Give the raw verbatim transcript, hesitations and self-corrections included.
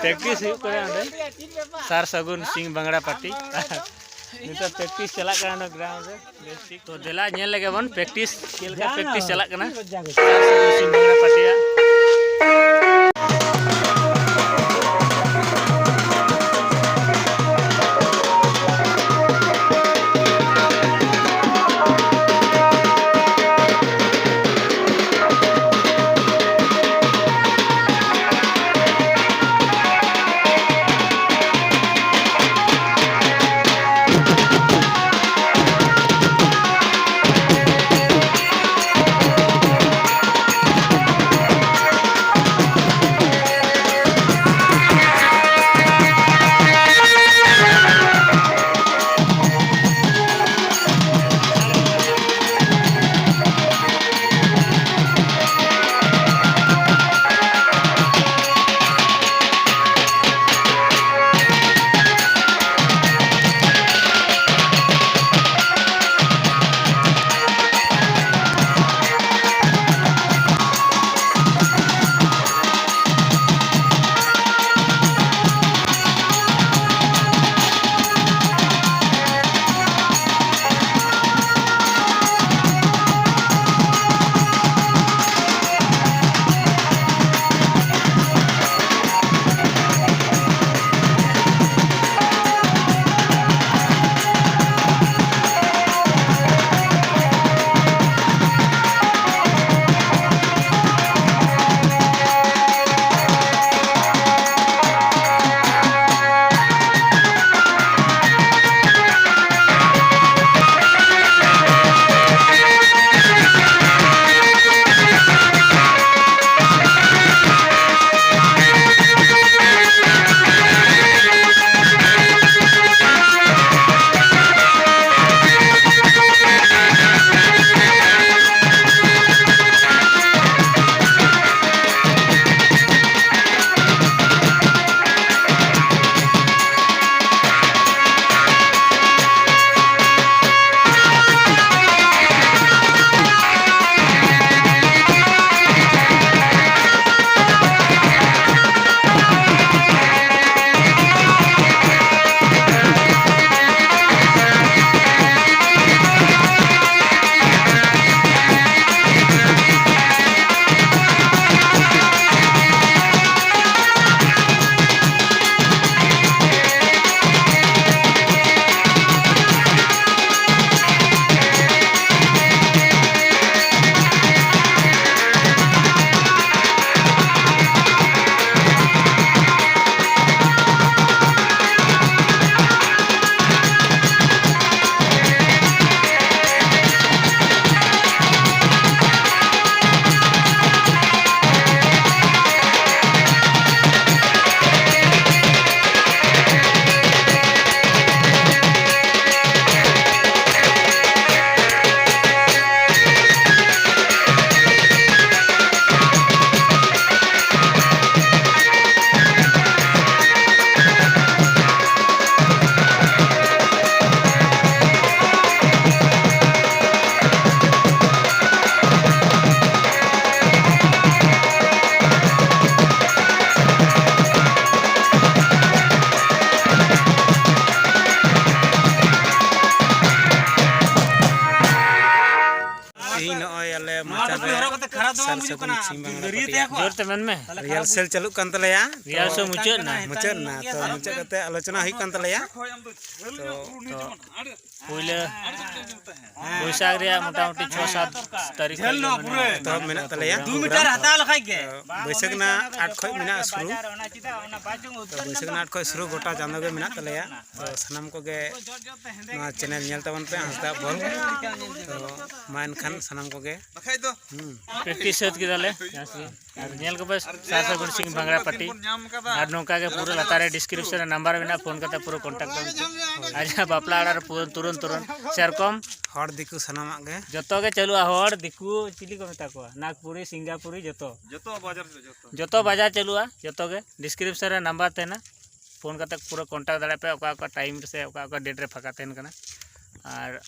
Practice ᱦᱩᱭᱩᱜ ᱠᱟᱱᱟ ᱚᱸᱰᱮ, ᱥᱟᱨ ᱥᱟᱹᱜᱩᱱ ᱥᱤᱝ ᱵᱟᱝᱲᱟ ᱯᱟᱴᱤ᱾ ᱱᱤᱛᱚᱜ ᱯᱨᱮᱠᱴᱤᱥ ᱪᱟᱞᱟᱜ ᱠᱟᱱᱟ ᱚᱱᱟ ᱜᱨᱟᱣᱩᱱᱰ ᱨᱮ᱾ ᱵᱮᱥ ᱴᱷᱤᱠ, ᱛᱚ ᱫᱮᱞᱟ ᱧᱮᱞ ᱞᱮᱜᱮ ᱵᱚᱱ ᱯᱨᱮᱠᱴᱤᱥ ᱪᱮᱫ ᱞᱮᱠᱟ ᱯᱨᱮᱠᱴᱤᱥ ᱪᱟᱞᱟᱜ ᱠᱟᱱᱟ᱾ ᱥᱟᱨ ᱥᱟᱹᱜᱩᱱ ᱥᱤᱝ ᱵᱟᱝᱲᱟ ᱯᱟᱴᱤᱭᱟᱜ᱾ ᱥᱟᱹᱜᱩᱱ ᱥᱤᱧ ᱵᱟᱝᱞᱟ ᱯᱟᱹᱴᱤᱭᱟ᱾ ᱡᱳᱨ ᱛᱮ ᱢᱮᱱ ᱢᱮ᱾ ᱨᱤᱦᱟᱨᱥᱮᱞ ᱪᱟᱹᱞᱩᱜ ᱠᱟᱱ ᱛᱟᱞᱮᱭᱟ᱾ ᱨᱤᱦᱟᱨᱥᱮᱞ ᱢᱩᱪᱟᱹᱫ ᱮᱱᱟ᱾ ᱢᱩᱪᱟᱹᱫ ᱮᱱᱟ, ᱛᱚ ᱢᱩᱪᱟᱹᱫ ᱠᱟᱛᱮ ᱟᱞᱳᱪᱚᱱᱟ ᱦᱩᱭᱩᱜ ᱠᱟᱱ ᱛᱟᱞᱮᱭᱟ᱾ ᱛᱚ, ᱛᱚ ᱯᱩᱭᱞᱟᱹ ᱵᱳᱭᱥᱟᱠᱷ ᱨᱮᱭᱟᱜ ᱢᱚᱴᱟᱢᱩᱴᱤ ᱪᱷᱚ ᱥᱟᱛ ᱛᱟᱹᱨᱤᱠᱷ ᱠᱷᱚᱱ ᱜᱮ ᱢᱟᱱᱮ ᱮᱛᱚᱦᱚᱵ ᱢᱮᱱᱟᱜ ᱛᱟᱞᱮᱭᱟ᱾ ᱫᱩ ᱢᱤᱴᱟᱨ ᱦᱟᱛᱟᱣ ᱞᱮᱠᱷᱟᱡ ᱜᱮ᱾ ᱛᱚ, ᱵᱟᱹᱭᱥᱟᱹᱠᱷ ᱨᱮᱱᱟᱜ ᱟᱴ ᱠᱷᱚᱡ ᱢᱮᱱᱟᱜᱼᱟ ᱥᱩᱨᱩ᱾ ᱛᱚ, ᱵᱟᱹᱭᱥᱟᱹᱠᱷ ᱨᱮᱱᱟᱜ ᱟᱴ ᱠᱷᱚᱡ ᱥᱩᱨᱩ, ᱜᱚᱴᱟ ᱪᱟᱸᱫᱳ ᱜᱮ ᱢᱮᱱᱟᱜ ᱛᱟᱞᱮᱭᱟ᱾ ᱛᱚ, ᱥᱟᱱᱟᱢ ᱠᱚᱜᱮ ᱱᱚᱣᱟ ᱪᱮᱱᱮᱞ ᱧᱮᱞ ᱛᱟᱵᱚᱱ ᱯᱮ, ᱦᱟᱸᱥᱫᱟ ᱵᱚᱞ᱾ ᱛᱚ, ᱢᱟ ᱮᱱᱠᱷᱟᱱ ᱥᱟᱱᱟᱢ ᱠᱚᱜᱮ᱾ ᱦᱩᱸ᱾ ᱯᱨᱮᱠᱴᱤᱥ ᱥᱟᱹᱛ ᱠᱮᱫᱟᱞᱮ ᱡᱟᱦᱟᱸ ᱥᱮ᱾ ᱟᱨ ᱧᱮᱞ ᱠᱚᱯᱮ ᱥᱟᱨ ᱥᱟᱹᱜᱩᱱ ᱥᱤᱝ ᱵᱷᱟᱝᱲᱟ ᱯᱟᱹᱴᱤ᱾ ᱟᱨ ᱱᱚᱝᱠᱟ ᱜᱮ ᱯᱩᱨᱟᱹ ᱞᱟᱛᱟᱨ ᱨᱮ ᱰᱤᱥᱠᱨᱤᱯᱥᱚᱱ ᱨᱮ ᱱᱟᱢᱵᱟᱨ ᱢᱮᱱᱟᱜᱼᱟ, ᱯᱷᱳᱱ ᱠᱟᱛᱮ ᱯᱩᱨᱟᱹ ᱠᱚᱱᱴᱟᱠᱴ ᱛᱟᱵᱚᱱ ᱯᱮ᱾ ᱟᱡᱟᱜ ᱵᱟᱯᱞᱟ ᱚᱲᱟᱜ ᱨᱮ ᱯᱩᱨᱟᱹ ᱛᱩᱨᱟᱹᱱ ᱛᱩᱨᱟᱹᱱ ᱥᱮᱨᱚᱠᱚᱢ ᱦᱚᱲ ᱫᱤᱠᱩ ᱥᱟᱱᱟᱢᱟᱜ ᱜᱮ᱾ ᱡᱚᱛᱚ ᱜᱮ ᱪᱟᱹᱞᱩᱜᱼᱟ, ᱦᱚᱲ ᱫᱤᱠᱩ ᱪᱤᱞᱤ ᱠᱚ ᱢᱮᱛᱟ ᱠᱚᱣᱟ, ᱱᱟᱜᱽᱯᱩᱨᱤ, ᱥᱤᱝᱜᱟᱯᱩᱨᱤ, ᱡᱚᱛᱚ᱾ ᱡᱚᱛᱚ ᱵᱟᱡᱟᱨ ᱨᱮ ᱡᱚᱛᱚ᱾ ᱡᱚᱛᱚ ᱵᱟᱡᱟᱨ ᱪᱟᱹᱞᱩᱜᱼᱟ, ᱡᱚᱛᱚ ᱜᱮ᱾ ᱰᱤᱥᱠᱨᱤᱯᱥᱚᱱ ᱨᱮ ᱱᱟᱢᱵᱟᱨ ᱛᱟᱦᱮᱱᱟ, ᱯᱷᱳᱱ ᱠᱟᱛᱮ ᱯᱩᱨᱟᱹ ᱠᱚᱱᱴᱟᱠᱴ ᱫᱟᱲᱮᱭᱟᱜ ᱯᱮ, ᱚᱠᱟ ᱚᱠᱟ ᱴᱟᱭᱤᱢ ᱨᱮ ᱥᱮ ᱚᱠᱟ ᱚᱠᱟ ᱰᱮᱴ ᱨᱮ ᱯᱷᱟᱸᱠᱟ ᱛᱟᱦᱮᱱ ᱠᱟᱱᱟ᱾ ᱟᱨ